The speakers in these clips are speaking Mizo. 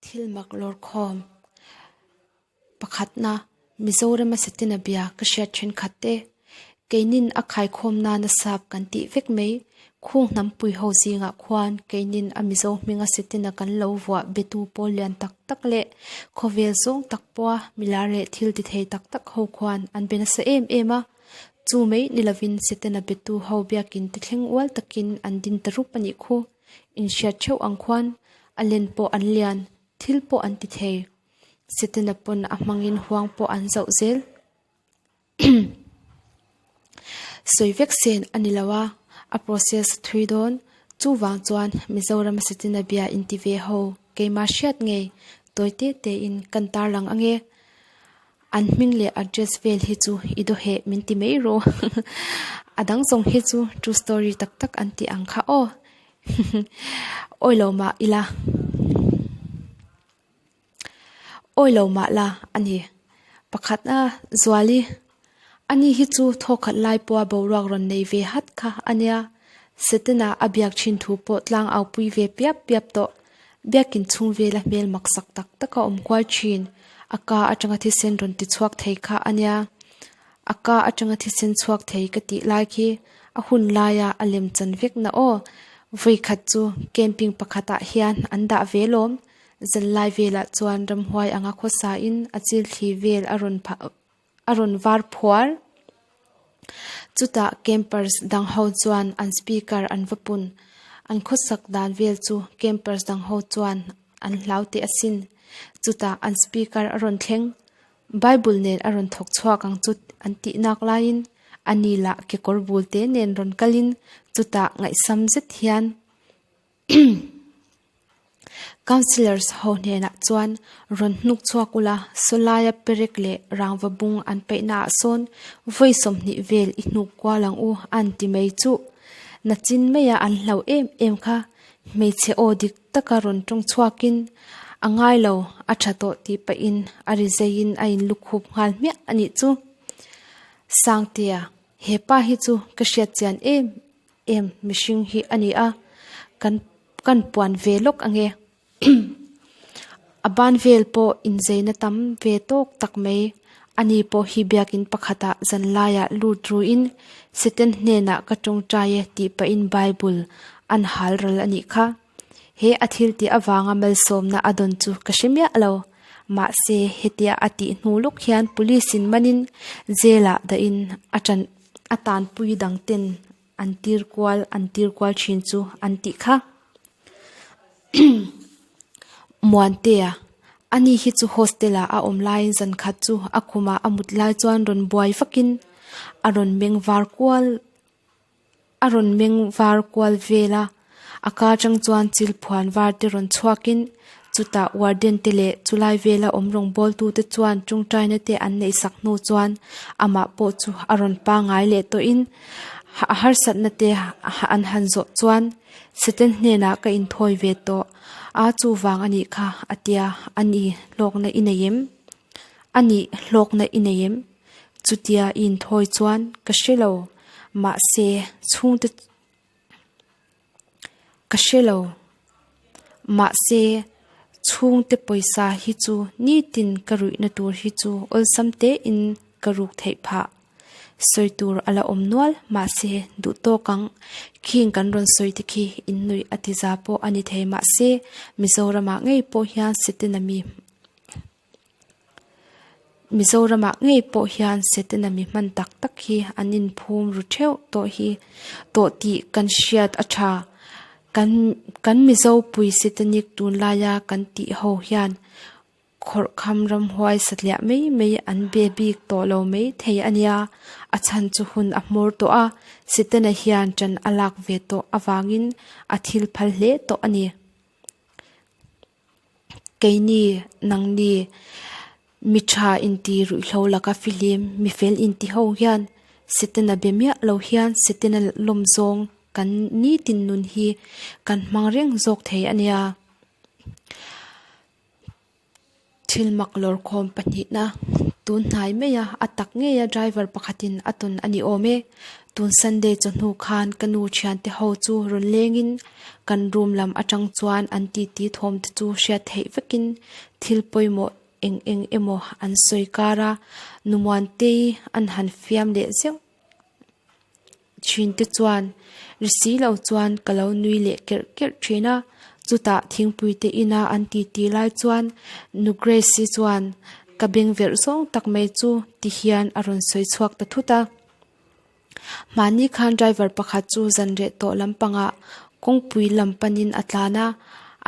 Thil mak lawrkhawm pakhatna Mizorama Setana bia ka hriat thenkhat te, keinin a khaikhawm nana sap kan tih vek mai. Khung hnampui ho zingah khuan keinin a Mizo hminga Setana kan lo vuah betu pawl lian tak tak leh khawvel zawng tak pawha milar leh thil ti thei tak tak ho khuan an be nasa em em a. Chu mai ni lovin Setana betu ho biakin ti thleng ual takin an din ta rup a nih khu. Inhriat theuh ang khuan a len pawh an lian, thil pawh an ti thei. Setana pawn a hmangin huang pawh an zauh zel. Sawi vek sen a ni lo a, a process a thui dawn. Chuvang chuan Mizoram Setana bia inti ve ho keimah hriat ngei tawi te tein kan tarlang ange. An hming leh address vel hi chu i dawheh min ti mai rawh. A dang zawng hi chu true story tak tak an tih ang kha aw. Awi lo mah ila. Awi lo mah la a ni. Pakhat a Zuali. Ani hi chu thawkhat lai pawha boruak rawn nei ve hat kha a nia. Setana a biak thin thu pawh tlang au pui ve piap piap tawh. Biakin chhung vela hmel maksak tak tak a awm kual thin. A ka atanga thisen rawn ti chhuak thei kha a nia. A ka atanga thisen chhuak thei ka tih lai khi a hun laia a lem chan vek na aw. Vawi khat chu camping pakhatah hian an dah ve lawm. Zanlai velah chuan ramhuai anga khawsain a chil thli vel a rawn phah. a rawn var phuar. Chutah campers dang ho chuan an speaker an va pun. An khawsak dan vel chu campers dang ho chuan an hlau teh asin. Chutah an speaker a rawn thleng. Bible nen a rawn thawk chhuak ang chu an tih nak laiin ani lah kekawr bul te nen rawn kalin chutah ngaihsam zet hian Councillors ho hnenah chuan rawn hnuk chhuak ula, sawlaia perek leh rangva bung an peihna ah sawn vawi 20 vel i hnuk kual ang u an ti mai chuh. Nachin maia an hlau em em kha hmeichhe aw dik taka rawn tawng chhuakin a ngai lo a tha tawh tih pahin a ri zeiin a inlukhup nghal hmiah a nih chu. Sangtea, he pa hi chu ka hriat chian em em mihring hi a ni a kan kan puan ve lawk ange a ban vel pawh inzeina tam ve tawk tak mai ani pawh hi biakin pakhatah zan laiah lut ruin Satan hnenah ka tawngtai e tih pahin bible an hal ral a nih kha he a thil tih avanga malsawmna a dawn chu ka hre miah lo mahse hetia a tih hnu lawk hian police in manin jail ah dahin a tan. A tanpui dang ten an tir kual an tir kual thin chu an tih kha. Muantea, Ani hi chu hostel ah a awm laiin zan khat chu a khumah a mut lai chuan rawn buai vakin a rawn meng var kual a rawn meng var kual vel a. A ka atang chuan chil phuan var te rawn chhuakin chutah warden te leh chulai vela awm rawngbawltu te chuan tawngtaina te an neih sak hnu chuan amah pawh chu a rawn pangai leh tawhin a harsatna te an han zawh chuan Satan hnenah ka inthawi ve tawh a chuvang a nih kha a tia a ni hlawkna i nei em? A nih hlawkna i nei em? Chutia i inthawi chuan ka hre lo mahse chhungte Ka hre lo. Mahse, chhungte pawisa hi chu nitin ka ruihna tur hi chu awlsam tein ka ruk theih phah. Sawi tur a la awm nual, mahse, duh tawk ang. Khing kan rawn sawi te khi innuih a ti za pawh a ni thei mahse, Mizoramah ngei pawh hian Setana mi. Mizoramah ngei pawh hian Setana mi hman tak tak hi an inphum ru theuh tawh hi tawh tih kan hriat a tha. Kan kan Mizo pui Setanik tunlaia kan tih ho hian khawrhkham ramhuai satliah mai mai an be bik tawh lo mai thei a nia. A chhan chu hun a hmawr tawh a, Setana hian ṭan a lak ve tawh avangin a thil phal hle tawh a ni. Keini, nangni, mi tha inti ruihhlo laka fihlim, mi fel inti ho hian Setana be miah lo hian Setana lawm zawng kan nitin nun hi kan hmang reng zawk thei a nia. Thil mak lawrkhawm pahnihna. Tun hnai maia a tak ngeia driver pakhatin a tawn a ni awm e. Tun Sunday chawhnu khan ka nu thiante ho chu rawn lengin kan room lam atang chuan an titi thawm te chu hriat theih vekin thil pawimawh eng eng emaw an sawi kar a, Numuantei an han fiam leh zeuh thin te chuan ri si lo chuan ka lo nui leh kerh kerh thin a, chutah thingpui te ina an titi lai chuan Nu Grace-i chuan ka beng verh zawng tak mai chu ti hian a rawn sawi chhuak ta thut a. Mahni khan driver pakhat chu zan reh tawh lampangah kawngpui lam panin a tlan a,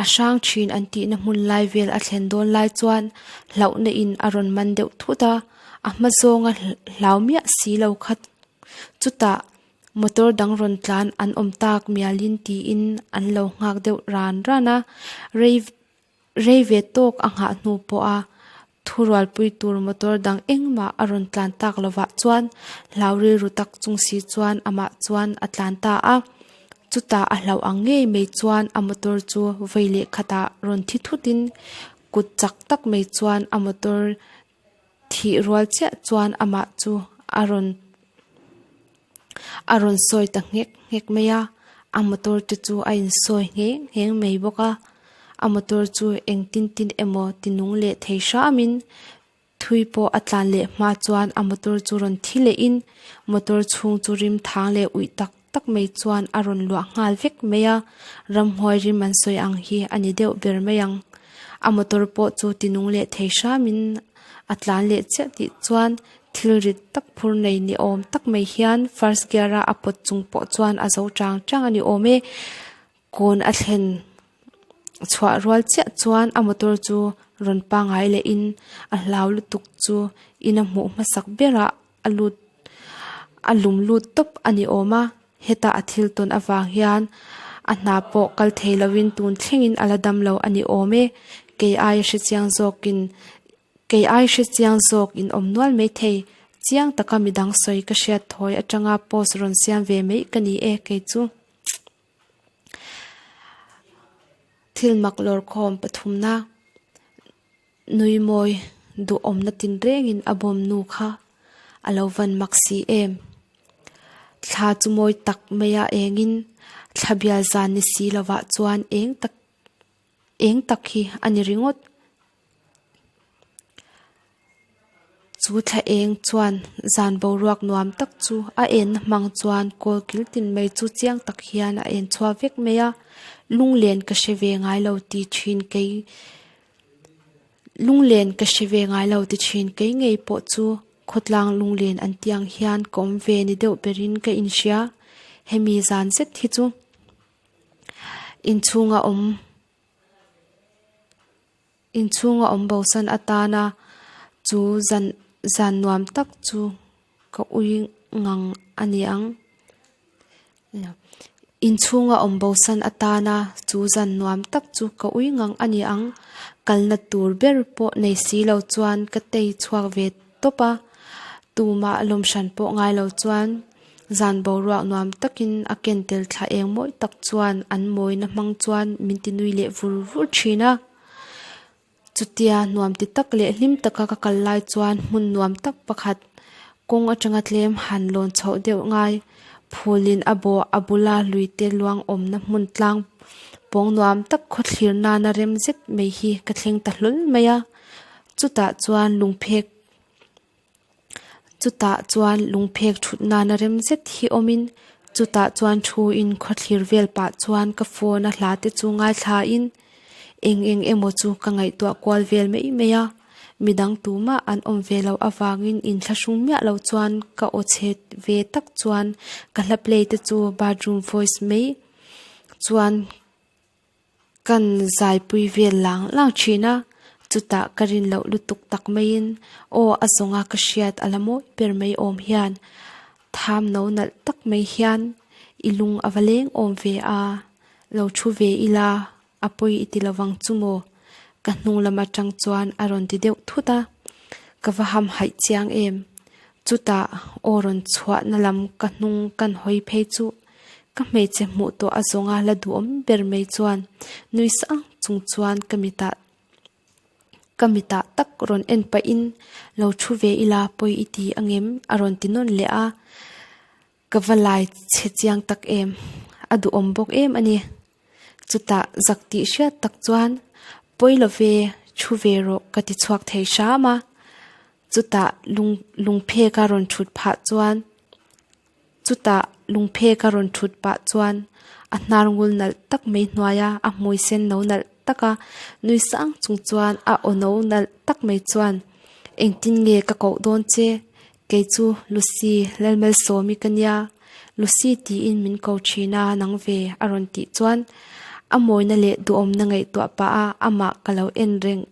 a hrang thin an tihna hmun lai vel a thlen dawn lai chuan hlauhna in a rawn man deuh thut a, a hma zawnga hlau miah si lo kha chutah motor dang rawn tlan an awm tak mialin tiin an lo nghak deuh ran ran a, rei Rei ve tawk a nghah hnu pawha thurualpui tur motor dang engmah a rawn tlan tak lovah chuan hlau rilru tak chung si chuan amah chuan a tlan ta a. Chutah a hlauh ang ngei mai chuan a motor chu vei leh khatah rawn thi thutin kut chak tak mai chuan a motor thih rual chiah chuan amah chu a rawn a rawn sawi ta nghek nghek mai a, a motor te chu a insawi ngheng ngheng mai bawk a, a motor chu engtin tin emaw ti nung leh thei hramin thui pawh a tlan leh hma chuan a motor chu rawn thi lehin motor chhung chu rim thang leh uih tak tak mai chuan a rawn luah nghal vek mai a, ramhuai rim an sawi ang hi a ni deuh ber mai ang. A motor pawh chu ti nung leh thei hramin a tlan leh chiah tih chuan thil rit tak phur nei ni awm tak mai hian first gear a a pawt chung pawh chuan a zo chang chang a ni awm e. Kawn a thlen chhuah rual chiah chuan a motor chu rawn pangai lehin a hlau lutuk chu in a hmuh hmasak berah a lut a lum lut tawp a ni awm a hetah a thil tawn avang hian a hna pawh kal thei lovin tun thlengin a la dam lo a ni awm e kei aia hre chiang zawkin kei ai hre chiang zawk in awm nual mai thei chiang taka midang sawi ka hriat thawi atanga post rawn siam ve mai ka ni e kei chu. Thil mak lawrkhawm pathumna. Nui mawi duhawmna tinrengin a bawm nu kha a lo van mak si em. Thla chu mawi tak maia engin thla bial zan ni si lovah chuan eng tak eng tak hi a ni ringawt. Chu thla eng chuan zan boruak nuam tak chu a enna hmang chuan kawl kil tin mai chu chiang tak hian a en chhuak vek mai a, lunglen ka hre ve ngai lo ti thin kei lunglen ka hre ve ngai lo ti thin kei ngei pawh chu khawtlang lunglen an tiang hian ka awm ve ni deuh berin ka inhria hemi zan zet hi chu inchhunga awm. Inchhunga awm bosan atana chu zan zan nuam tak chu ka ui ngang a ni ang. Inchhunga awm bosan atana chu zan nuam tak chu ka ui ngang a ni ang. Kalna tur ber pawh nei si lo chuan ka tei chhuak ve tawp a, tumah lawmhran pawh ngai lo chuan. Zan boruak nuam takin a ken tel thla eng mawi tak chuan an mawina hmang chuan min ti nui leh vur vur thin a. Chutia nuam ti tak leh hlim taka ka kal lai chuan hmun nuam tak pakhat kawng atanga tlem han lawn chhoh deuh ngai phulin a bawh a bula lui te luang awmna hmun tlang pawng nuam tak khawthlir nana rem zet mai hi ka thleng ta hlawl mai a. Chutah chuan lungphek Chutah chuan lungphek thut nana rem zet hi awmin chutah chuan thu in khawthlir vel pah chuan ka phone a hla te chu ngaithla in eng eng emaw chu ka ngaihtuah kual vel mai mai a midang tumah an awm ve loh avangin inthlahrung miah lo chuan ka aw chhe ve tak chuan ka hla play te chu bathroom voice mai chuan. Kan zaipui vel lang lang thin a, chutah ka rin loh lutuk tak maiin aw a zawnga ka hriat a la mawi ber mai awm hian tham no nalh tak mai hian i lung a va leng awm ve a, lo thu ve ila a pawi i ti lovang chu maw? Ka hnung lam atang chuan a rawn ti deuh thut a, ka va ham haih chiang em? Chutah aw rawn chhuahna lam ka hnung kan hawi phei chu Ka hmeichhe hmuh tawh a zawnga la duhawm ber mai chuan nui sang chung chuan ka mitah. Ka mitah tak rawn en pahin lo thu ve ila pawi i ti angem a rawn ti nawn leh a, ka va lai chhe chiang tak em, a duhawm bawk em a ni. Chutah zak tih hriat tak chuan pawi lo ve thu ve rawh ka ti chhuak thei hram a, chutah lung lungphek a rawn thut phah chuan Chutah lungphek a rawn thut pah chuan a hnar ngul nalh tak mai hnuaia a hmui sen no nalh taka nui sang chung chuan a aw no nalh tak mai chuan engtin nge ka koh dawn che kei chu Lucy Lalmalsawmi ka nia Lucy tiin min ko thin a nang ve a rawn tih chuan a mawina leh duhawmna ngaihtuah pah a amah ka lo en reng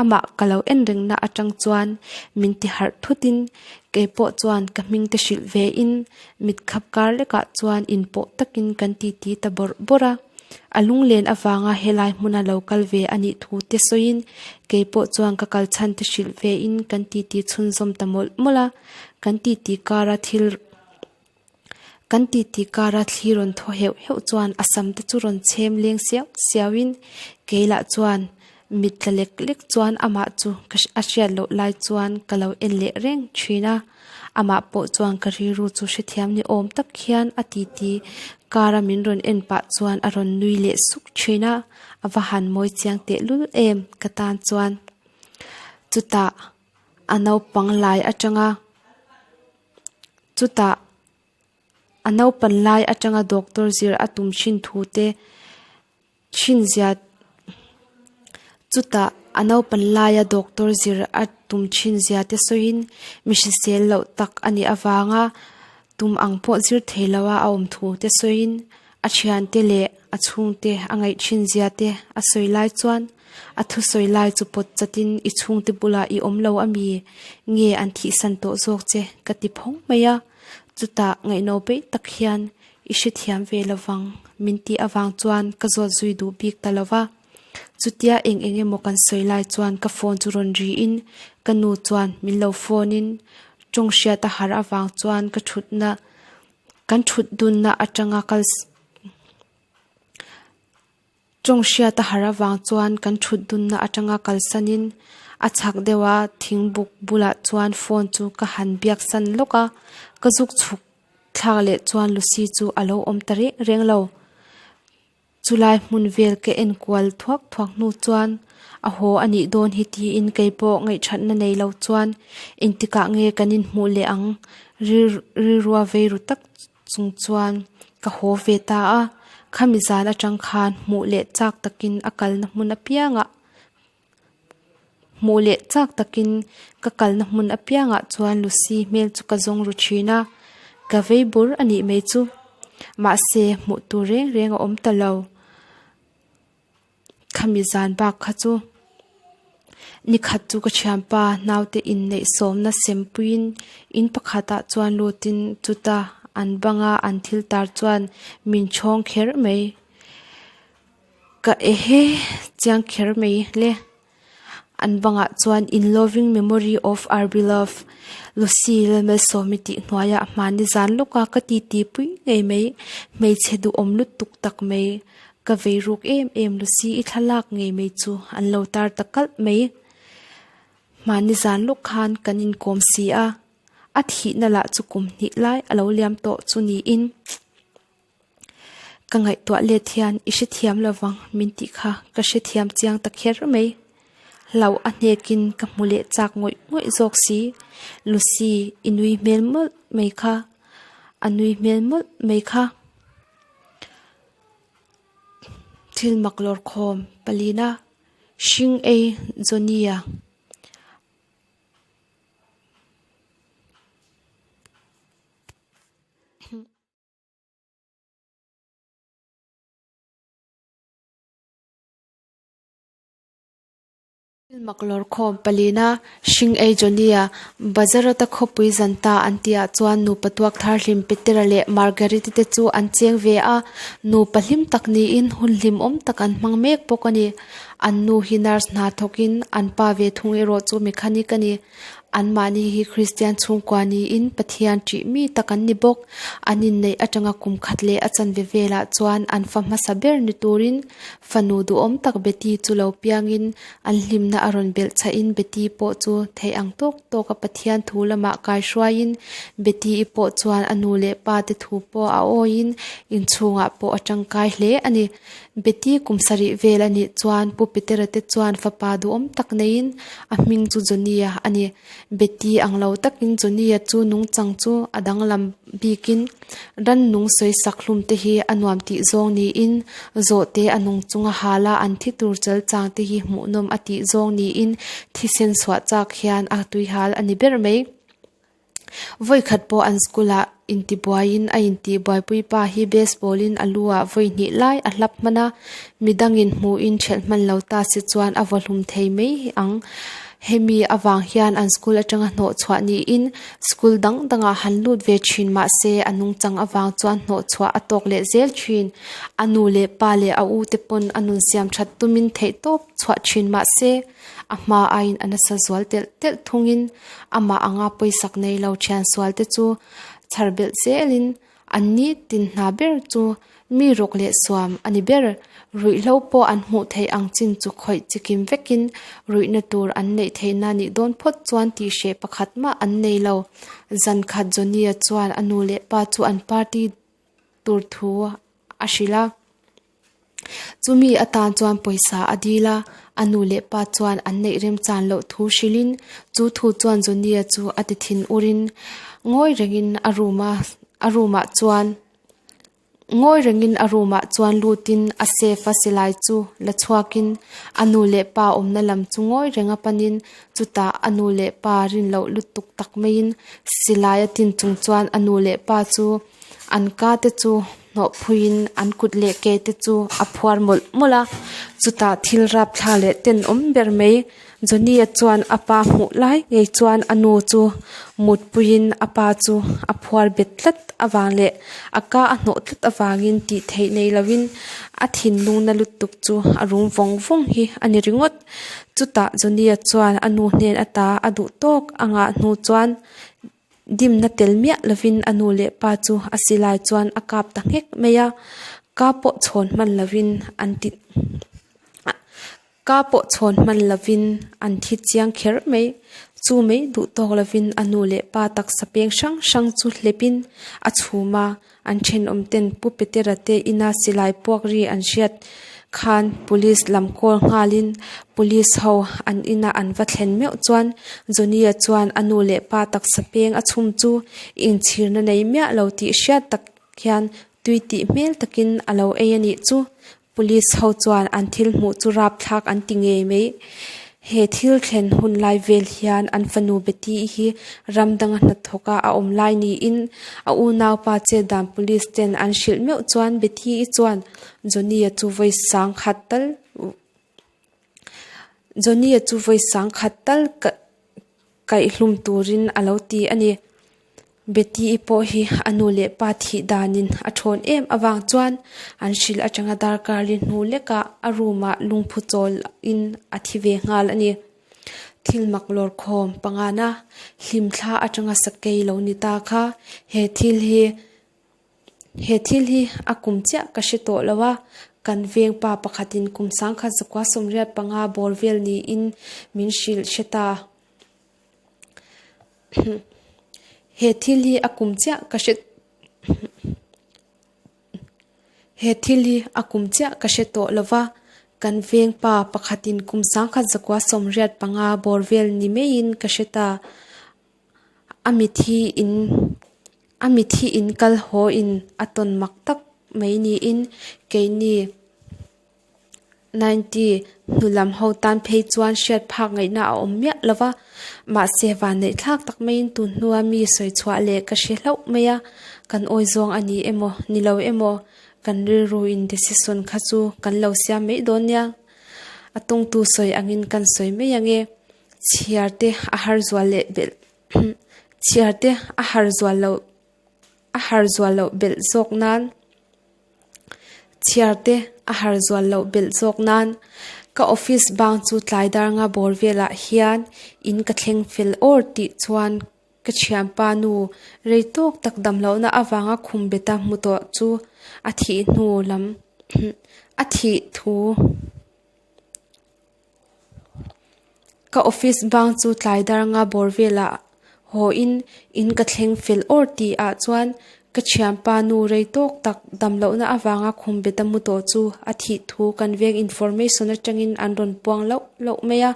Amah ka lo en rengna atang chuan min ti harh thutin kei pawh chuan ka hming te hrilh vein mit khap kar lekah chuan inpawh takin kan titi ta bawrh bawrh a. A lunglen avanga helai hmuna lo kal ve a nih thu te sawiin kei pawh chuan ka kal chhan te hrilh vein kan titi chhunzawm ta mawlh mawlh a. Kan titi kara thil Kan titi kara thli rawn thaw heuh heuh chuan a sam te chu rawn chhem leng siau siau in kei lah chuan mit tla lek lek chuan amah chu ka a hriat loh lai chuan ka lo en leh reng thin a, amah pawh chuan ka rilru chu hrethiam ni awm tak hian a titi kara min rawn en pah chuan a rawn nui leh suk thin a, a va han mawi chiang tehlul em ka tan chuan chutah a naupang lai atanga. Chutah a naupan lai atanga doctor zir a tum thin thu te thin zia chutah a naupan laia doctor zir a tum thin zia te sawiin mi hrisel loh tak a nih avanga tum ang pawh zir thei lo a a awm thu te sawiin a thiante leh a chhungte a ngaih thin zia te a sawi lai chuan. A thusawi lai chu pawt chatin i chhungte bulah i awm lo a mi? Nge an thihsan tawh zawk che? ka ti phawng mai a. Chutah ngaihno peih tak hian i hrethiam ve lovang min tih avang chuan ka zawt zui duh bik ta lo va. Chutia eng eng emaw kan sawi lai chuan ka phone chu rawn riin ka nu chuan min lo phone in tawng hriat a har avang chuan ka thutna kan thut dunna atanga kal Tawng hriat a har avang chuan kan thut dunna atanga kalsanin a chhak deuh a thingbuk bulah chuan phone chu ka han biak san lawk a, ka zuk chhuk thlak leh chuan Lucy chu a lo awm ta reng reng lo. Chulai hmun vel ka en kual thuak thuak hnu chuan a haw a nih dawn hi tiin kei pawh ngaihthatna nei lo chuan engtikah nge kan inhmuh leh ang rilrua vei ru tak chung chuan ka haw ve ta a, khami zan atang khan hmuh leh chak takin a kalna hmun apiangah hmuh leh chak takin ka kalna hmun apiangah chuan Lucy hmel chu ka zawng ru thin a, ka vei bur a nih mai chu. Mahse hmuh tur reng reng a awm ta lo. Khami zan bak kha chu nikhat chu ka thianpa naute inneih sawmna sempuiin in pakhatah chuan lutin chuta an banga an thil tar chuan min chhawng kher mai. Ka ehe chiang kher mai le. An bangah chuan In loving memory of our beloved Lucy Lalmalsawmi tih hnuaiah hmani zan lawka ka titi pui ngei mai hmeichhe duhawm lutuk tak mai ka vei ruk em em Lucy i thlalak ngei mai chu an lo tar ta kalh mai. Hmani zan lawk khan kan inkawm si a, a thihna lah chu kum hnih lai a lo liam tawh chu niin. Ka ngaihtuah let hian i hrethiam lovang min tih kha ka hrethiam chiang ta kher mai. Hlauh a hnekin ka hmu leh chak ngawih ngawih zawk si. Lucy i nui hmel mawlh mai kha, a nui hmel mawlh mai kha. Thil mak lawr khawm palina hring ei Johnny-a. Thil mak lawr khawm palina hring ei Johnny-a Bazarata khawpui zan ta an tihah chuan nupa tuak thar hlim Petera leh Margariti te chu an cheng ve a, nupa hlim tak niin hun hlimawm tak an hmang mek bawk a ni. An nu hi nurse hna thawkin an pa ve thung erawh chu mechanic a ni. Anmahni hi Kristian chhungkua niin Pathian ṭih mi tak an ni bawk. An inneih aṭanga kum khat leh a chanve velah chuan an fa hmasa ber ni turin fanu duhawm tak Betty chu lo piangin an hlimna a rawn belh chhahin Betty pawh chu theih ang tawk tawka Pathian thu lamah kaihruaiin Betty-i pawh chuan a nu leh pa te thu pawh a awiin inchhungah pawh a ṭangkai hle a ni. Betty kum sarih vel a nih chuan Pu Petera te chuan fapa duhawm tak neiin a hming chu Johnny-a a ni. Betty ang lo takin Johnny-a chu nungchang chu a danglam bikin rannung sawi sak hlum te hi a nuam tih zawng niin zawhte a nung chunga hala an thi tur chal chang te hi hmuhnawm a tih zawng niin thisen chhuah chak hian a tuihal a ni ber mai. Vawikhat pawh an school ah intibuaiin a intihbuaipui pa hi baseball in a lu ah vawi hnih lai a hlap hman a, midangin hmuhin ṭhelh hman lo ta si chuan a vawhlum thei mai ang. Hemi avang hian an school aṭanga hnawh chhuah niin school dang dangah han lut ve ṭhin mahse a nungchang avang chuan hnawh chhuah a tawk leh zel ṭhin. A nu leh pa leh a u te pawn a nun siam ṭhat tumin theihtawp chhuah ṭhin mahse a hma aiin a nasa zual telh telh thungin amah anga pawisak nei lo thian sual te chu chhar belh zelin an ni tin hna ber chu mi rawk leh suam a ni ber. Ruihhlo pawh an hmuh theih ang chin chu khawih chikim vekin ruihna tur an neih theihna nih dawn phawt chuan tihhreh pakhat mah an nei lo. Zan khat Johnny-a chuan a nu leh pa chu an party tur thu a hrilh a. Chumi atan chuan pawisa a dil a, a nu leh pa chuan an neih remchan loh thu hrilhin chu thu chuan Johnny-a chu a ti thin urin ngawi rengin a room a a room ah chuan ngawi rengin a room ah chuan lutin a safe a silai chu la chhuakin a nu leh pa awmna lam chu ngawi renga panin chutah a nu leh pa rin loh lutuk tak maiin silai a tin chung chuan a nu leh pa chu An ka te chu hnawh phuiin an kut leh ke te chu a phuar mawlh mawlh a chutah thil rapthla leh tenawm ber mai Johnny-a chuan a pa hmuh lai ngei chuan a nu chu mut puiin a pa chu a phuar bet tlat avang leh a ka a hnawh tlat avangin tih theih nei lovin a thinlung na lutuk chu a rum vawng vawng hi a ni ringawt. Chutah Johnny-a chuan a nu hnen ata a duh tawk a ngah hnu chuan. Dimna tel miah lovin a nu leh pa chu a silai chuan a kap ta nghek mai a, ka pawh chhawn hman lovin an ti ka pawh chhawn hman lovin an thi chiang kher mai. Chu mai duh tawk lovin a nu leh pa taksa peng hrang hrang chu hlepin a chhum a, An thenawm ten Pu Petera te ina silai puak ri an hriat khan Police lam call nghalin Police ho an ina an va thlen meuh chuan Johnny-a chuan a nu leh pa taksa peng a chhum chu inchhirna nei miah lo tih hriat tak hian tui tih hmel takin a lo ei a nih chu. Police ho chuan an thil hmuh chu rapthlak an ti ngei mai. He thil thlen hun lai vel hian an fanu Betty-i hi ram danga hnathawk a a awm lai niin a unaupa chet dan police ten an hrilh meuh chuan Betty-i chuan Johnny-a chu vawi sang khat tal Johnny-a chu vawi sang khat tal Kaihlum turin a lo ti a ni. Betty-i pawh hi a nu leh pa thih danin a thawn em avang chuan an hrilh atanga darkar li hnu lekah a room-ah lungphu chawlin a thi ve nghal a ni. Thil mak lawr khawm pangana hlimthla atanga sakei lo ni ta kha he thil hi He thil hi a kum chiah ka hre tawh lo a, kan veng pa pakhatin kum sangkhat zakua 85 bawr vel niin min hrilh hre ta. He thil hi a kum chiah ka hre He thil hi a kum chiah ka hre tawh lo va, kan veng pa pakhatin kum sangkhat zakua 85 bawr vel ni maiin ka hre ta. A mithi in a mithi in kal haw in a tawn mak tak mai niin keini ninety hnu lam ho tan phei chuan hriat phak ngaihna a awm miah lo va mahse vanneih thlak tak maiin tun hnua mi sawi chhuah leh ka hre hlauh mai a kan awi zawng a ni emaw ni lo emaw kan rilru in decision kha chu kan lo siam mai dawn nia a tawngtu sawi angin kan sawi mai ange. Chhiar te a har zual leh belh chhiar te a har zual loh a har zual loh belh zawk nan chhiar te a har zual loh belh zawk nan. Ka office bang chu tlai dar nga bawr velah hian in ka thleng fel awr tih chuan ka thianpa nu rei tawk tak damlohna avanga khum beta hmu tawh chu a thih hnu lam a thih thu Ka office bang chu tlai dar nga bawr velah haw in in ka thleng fel awr tih ah chuan ka thianpa nu rei tawk tak dam lohna avanga khum bet a mu tawh chu a thih thu kan veng information atangin an rawn puang loh loh mai a,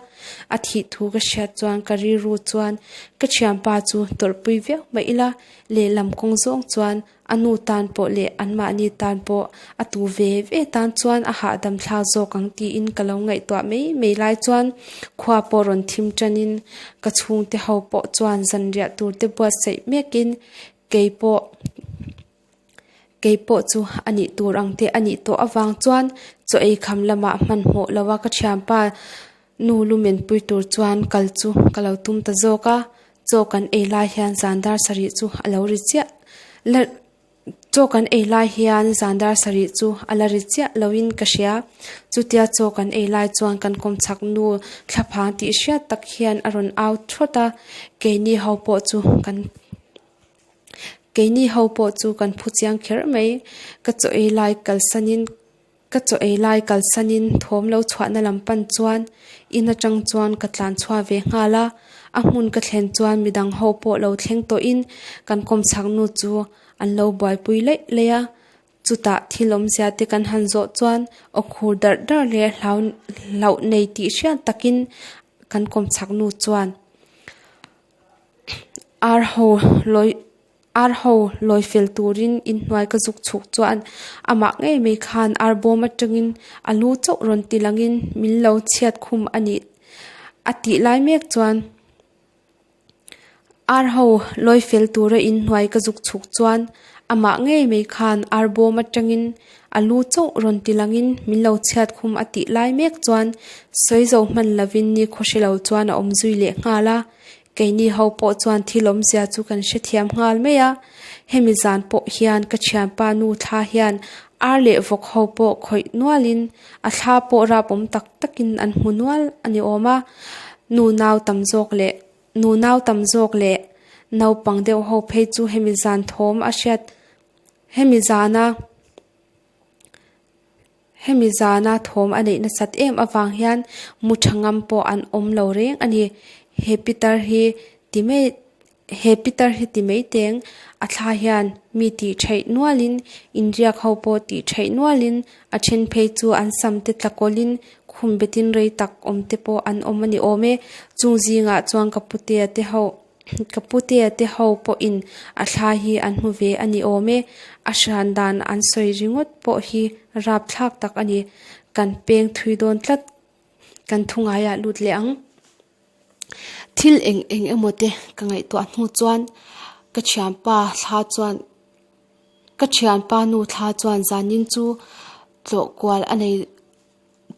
a thih thu ka hriat chuan ka rilru chuan ka thianpa chu tawrhpui viau mai ila lehlam kawng zawng chuan A nu tan pawh leh anmahni tan pawh a tu ve ve tan chuan a hahdam thlak zawk ang tiin ka lo ngaihtuah mai mai lai chuan khua pawh rawn thim tanin ka chhungte ho pawh chuan zanriah tur te buatsaih mekin kei pawh kei pawh chu a nih tur ang te a nih tawh avang chuan chaw ei kham lamah hmanhmawh lo a ka thianpa Nu lu menpui tur chuan kal chu ka lo tum ta zawk a, chaw kan ei lai hian zan dar sarih chu a lo ri chiah la chaw kan ei lai hian zan dar sarih chu a la ri chiah loin ka hria. Chutia chaw kan ei lai chuan kan kawmchhak nu thlaphang tih hriat tak hian a rawn au thawt a, keini ho pawh chu kan keini ho pawh chu kan phu chiang kher mai. Ka chaw ei lai kalsanin. Ka chaw ei lai kalsanin thawm lo chhuahna lam pan chuan in atang chuan ka tlan chhuah ve nghal a, a hmun ka thlen chuan midang ho pawh lo thleng tawhin kan kawmchhak nu chu an lo buaipui laih laih a, chutah thil awmzia te kan han zawh chuan aw khur darh darh leh hlau hlauh nei tih hriat takin kan kawmchhak nu chuan ar ho lawi Ar ho lawi fel turin inhnuai ka zuk chhuk chuan amah ngei mai khan ar bawm atangin a lu chauh rawn ti langin min lo chhiat khum a nih a tih lai mek chuan ar ho lawi fel tura inhnuai ka zuk chhuk chuan amah ngei mai khan ar bawm atangin a lu chauh rawn ti langin min lo chhiat khum a tih lai mek chuan sawi zo hman lovin ni khaw hre lo chuan a awm zui leh nghal a. Keini ho pawh chuan thil awmzia chu kan hrethiam nghal mai a, hemi zan pawh hian ka thianpa nu thla hian ar leh vawk ho pawh khawih nualin a thla pawh rap awm tak takin an hmu nual a ni awm a, nu nau tam zawk leh nu nau tam zawk leh naupang deuh ho phei chu hemi zan thawm a hriat hemi zana Hemi zana thawm a neih nasat em avang hian mu tha ngam pawh an awm lo reng a ni. He pitar hi ti mai he pitar hi ti mai teng a thla hian mi tih theih nualin inriak ho pawh tih theih nualin a then phei chu an sam te tla kawlhin khum betin rei tak awm te pawh an awm a ni awm e. Chung zingah chuan ka putea te ho. Ka putea te ho pawhin a thla hi an hmu ve a ni awm e, a hran dan an sawi ringawt pawh hi rapthlak tak a ni. Kan peng thui dawn tlat, kan thu ngaiah lut leh ang. Thil eng eng emaw te ka ngaihtuah hnu chuan ka thianpa thla chuan ka thianpa nu thla chuan zanin chu tlawh kual a nei.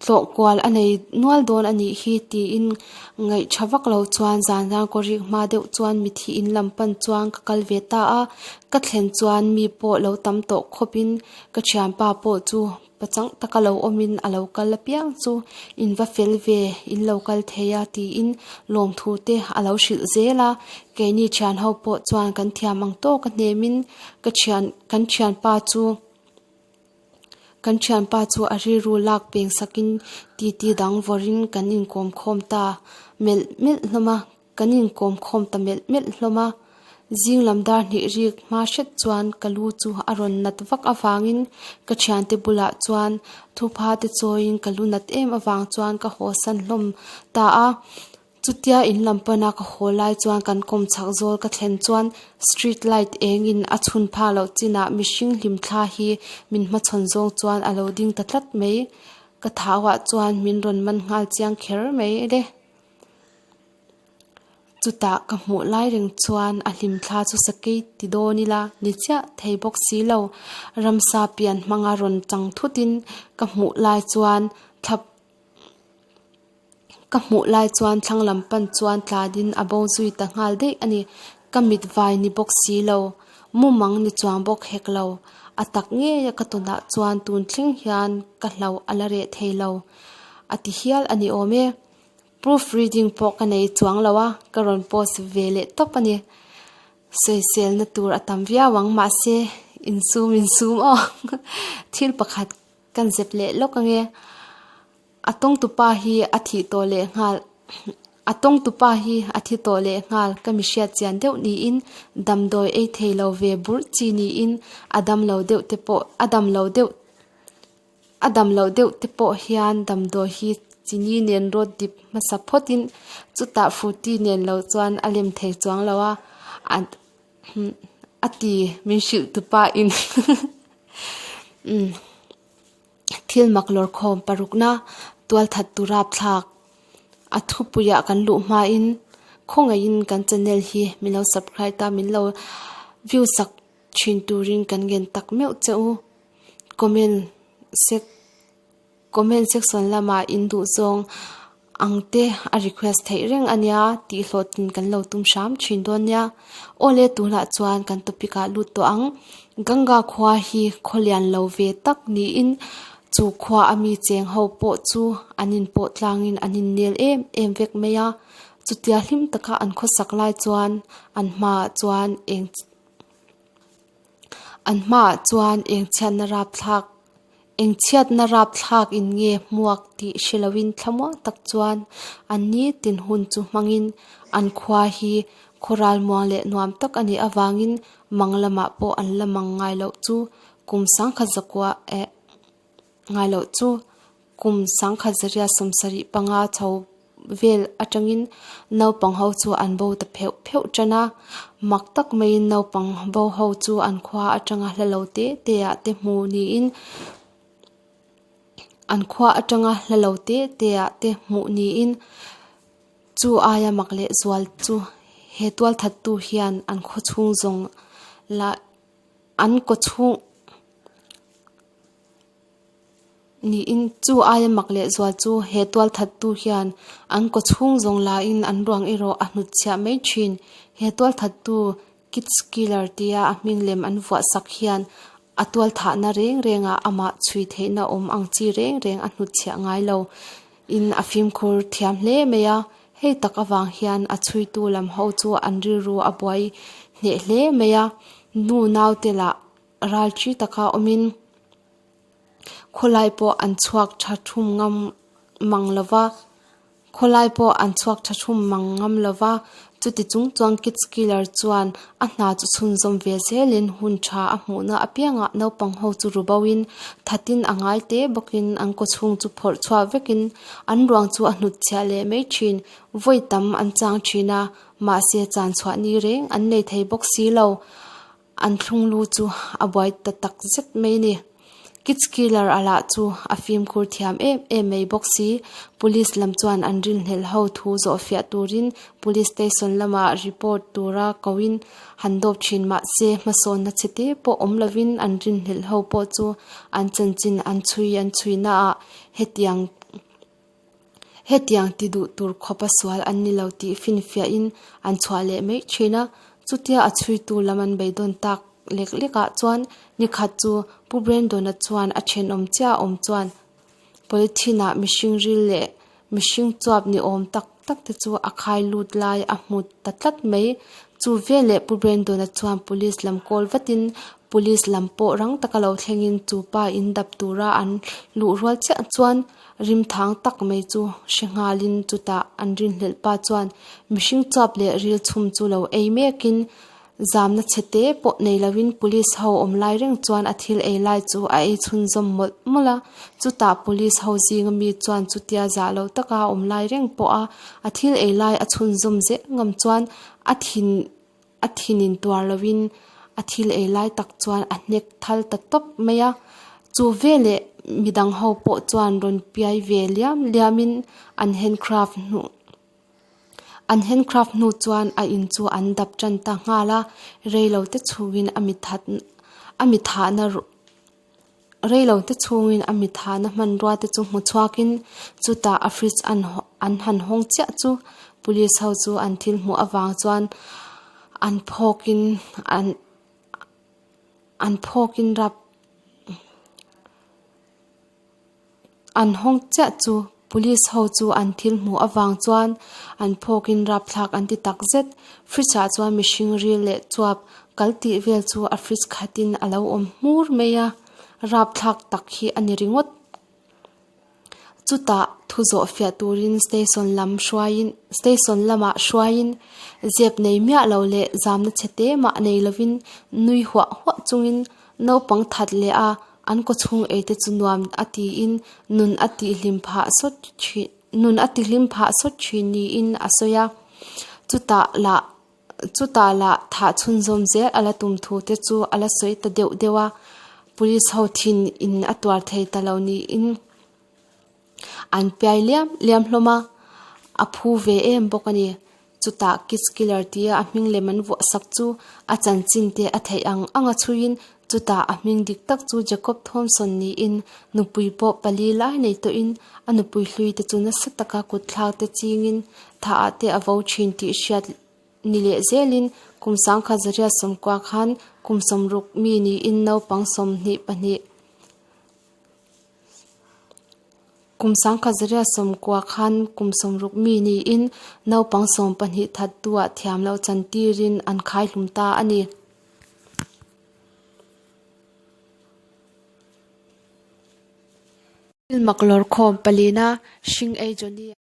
Tlawh kual a nei nual dawn a nih hi tiin ngaih tha vak lo chuan zan zan kaw rik hma deuh chuan mithi in lam pan chuan ka kal ve ta a, ka thlen chuan mi pawh lo tam tawh khawp in ka thianpa pawh chu pachang taka lo awm in a lo kal apiang chu in va fel ve in lo kal thei a tiin lawmthu te a lo hrilh zel a, keini thian ho pawh chuan kan thiam ang tawk a hnem in ka thian kan thianpa chu. Kan thianpa chu a rilru lak peng sakin titi dang vawrin kan inkawm khawm ta melh melh hlawm a, kan inkawm khawm ta melh melh hlawm a. Zing lam dar hnih rik hma hret chuan ka lu chu a rawn nat vak avangin ka thiante bulah chuan thupha te chawiin ka lu nat em avang chuan ka haw san hlawm ta a. Chutia in lam pana ka haw lai chuan kan kawm chhak zawl ka thlen chuan street light eng in a chhun phak loh chinah mihring hlim thla hi min hmachhawn zawng chuan a lo ding ta tlat mai. Ka thau ah chuan min rawn man nghal chiang kher mai le. Chutah ka hmuh lai reng chuan a hlim thla chu sakei ti dawn ila ni chiah thei bawk si lo. Ramsa pian hmanga rawn chang thut in ka hmuh lai chuan thla Ka hmuh lai chuan thlang lam pan chuan tlanin a bo zui ta nghal daih a ni. Ka mit vai ni bawk si lo, mumang ni chuang bawk hek lo. A tak ngeia ka tawnah chuan tun thleng hian ka hlo a la reh thei lo. a ti hial a ni awm e. Proof reading pawh ka nei chuang lo a, ka rawn post ve leh tawp a ni. Sawiselna tur a tam viau ang mahse insum insum aw. Thil pakhat kan zep leh lawk ange. A tawngtupa hi a thih tawh leh nghal A tawngtupa hi a thi tawh leh nghal ka mi hriat chian deuh niin damdawi ei thei lo ve burh chi niin a dam lo deuh te pawh a dam lo deuh a dam loh deuh te pawh hian damdawi hi chini nen rawt dip hmasa phawtin chutah frooti nen lo chuan a lem thei chuang lo a a ti min hrilh tupa in umm. Thil mak lawrkhawm parukna tualthat tu rapthlak a thupuiah kan luh hmain khawngaihin kan channel hi min lo subscribe a min lo view sak thin turin kan ngen tak meuh che u. Comment sec comment section lamah in duh zawng ang te a request theih reng a nia tih hlawhtlin kan lo tum hram thin dawn nia. Awle tunah chuan kan topic ah lut tawh ang. Ganga khua hi khaw lian lo ve tak niin chu khua a mi cheng ho pawh chu an inpawh tlangin an innel em em vek mai a. Chutia hlim taka an khawsak lai chuan an hmaah chuan eng An hmaah chuan eng chhiatna rapthlak eng chhiatna rapthlak in nge hmuak tih hre loin thlamuang tak chuan an nitin hun chu hmangin an khua hi khawral muang leh nuam tak a nih avangin mang lamah pawh an la mang ngai loh chu kum sangkhat zakua eh ngai loh chu kum sangkhat zaria sawmsarih panga chho vel atangin naupang ho chu an bo ta pheuh pheuh tan a, mak tak maiin naupang bo ho chu an khua atanga hla lo te te ah te hmu niin an khua atanga hla lo te te ah te hmuh niin chu aia mak leh zual chu he tualthattu hian an khaw chhung zawng lah an kaw chhung. Niin chu aia mak leh zual chu he tualthattu hian an kaw chhung zawng laiin an ruang erawh a hnutchhiah mai thin. He tualthattu Kids Killer tia a hming lem an vuah sak hian a tualthahna reng rengah amah chhui theihna awm ang chi reng reng a hnutchhiah ngai lo in a fimkhur thiam hle mai a. Hei tak avang hian a chhuitu lam ho chu an rilru a buai hneh hle mai a. Nu naute lah ral thi taka awmin Khawlai pawh an chhuak tha thum ngam mang lo va, khawlai pawh an chhuak tha thum mang ngam lo va, chuti chung chuan Kids Killer chuan a hna chu chhunzawm ve zelin hun tha a hmuhna apiangah naupang ho chu ru boin thatin a ngai te bawkin an kawchhung chu phawrh chhuah vekin an ruang chu a hnutchhiah leh mai thin. Vawi tam an chang thin a, mahse chan chhuah ni reng an nei thei bawk si lo. An thlunglu chu a buai ta tak zet mai a ni. Kids Killer a lah chu a fimkhur thiam em em mai bawk si. Police lam chuan an rinhlelh ho thu zawhfiah turin Police Station lamah report tura koin han dawp thin mah se hmasawnna chhe te pawh awm lovin an rinhlelh ho pawh chu an chanchin an chhui an chhui naah hetiang Hetiang ti duh tur khawpa sual an ni lo tih finfiahin an chhuah leh mai thin a, chutia a chhuitu lam an beidawn tak lek lekah chuan nikhat chu Pu Brandon-a chuan a thenawm chiah a awm chuan polythene-ah mihring ril leh mihring chuap ni awm tak tak te chu a khai lut lai a hmu ta tlat mai. Chu veleh Pu Brandon-a chuan police lam kawl vatin police lam pawh rang taka lo thlengin chu pa in dap tura an luh rual chiah chuan Rimthang tak mai chu hre nghalin chutah an rinhlelh pa chuan mihring chuap leh ril chhum chu lo ei mekin zamna chhe te pawh nei loin police ho awm lai reng chuan a thil ei lai chu a ei chhunzawm mawlh mawlh a. Chutah police ho zinga mi chuan chutia zah lo taka awm lai reng pawha a thil ei lai a chhunzawm zel ngam chuan a thin A thinin tuar loin a thil ei lai tak chuan a hnek thal ta tawp mai a. Chu veleh midang ho pawh chuan rawn piai ve liam liamin an handcraft hnu an handcraft hnu chuan a in chu an dap tan ta nghal a. Reilo te chhungin a mithat a mithahna Reilo te chhungin a mithana hmanrua te chu hmu chhuakin chutah a fridge an an han hawng chiah chu police ho chu an thil hmuh avang chuan an phawkin an an phawkin rap an hawng chiah chu. Police ho chu an thil hmuh avang chuan an phawkin rapthlak an ti takzet. Fridge ah chuan mihring ril leh chuap kal tih vel chu a fridge khatin a lo awm hmur mai a, rapthlak tak hi a ni ringawt. Chutah thu zawh fiah turin station lam hruaiin station lamah hruaiin zep nei miah lo leh zamna chhe te mah nei lovin nui huah huah chungin naupang that leh a an kawchhung ei te chu nuam a tiin nun a tihhlim phah sawt thin nun a tihhlim phah sawt thin niin a sawi a. Chutah lah Chutah lah thah chhunzawm zel a la tum thu te chu a la sawi ta deuh deuh a, police ho thin in a tuar thei ta lo niin an piai liam liam hlawm a, a phu ve em bawk a ni. Chutah Kids Killer tia a hming lem an vuah sak chu a chanchin te a theih ang ang a chhuiin chutah a hming dik tak chu Jacob Thompson niin nupui pawh pali lai nei tawhin a nupui hlui te chu nasa taka kut thlak te chingin thah ah te a vo thin tih hriat ni leh zelin kum sangkhat zariat sawmkua khan kum sawmruk mi niin naupang 22 kum sangkhat zariat sawmkua khan kum sawmruk mi niin naupang 12 thattu ah thiam loh chan tirin an khai hlum ta a ni. Thil mak lawr khawm palina hring ei Johnny.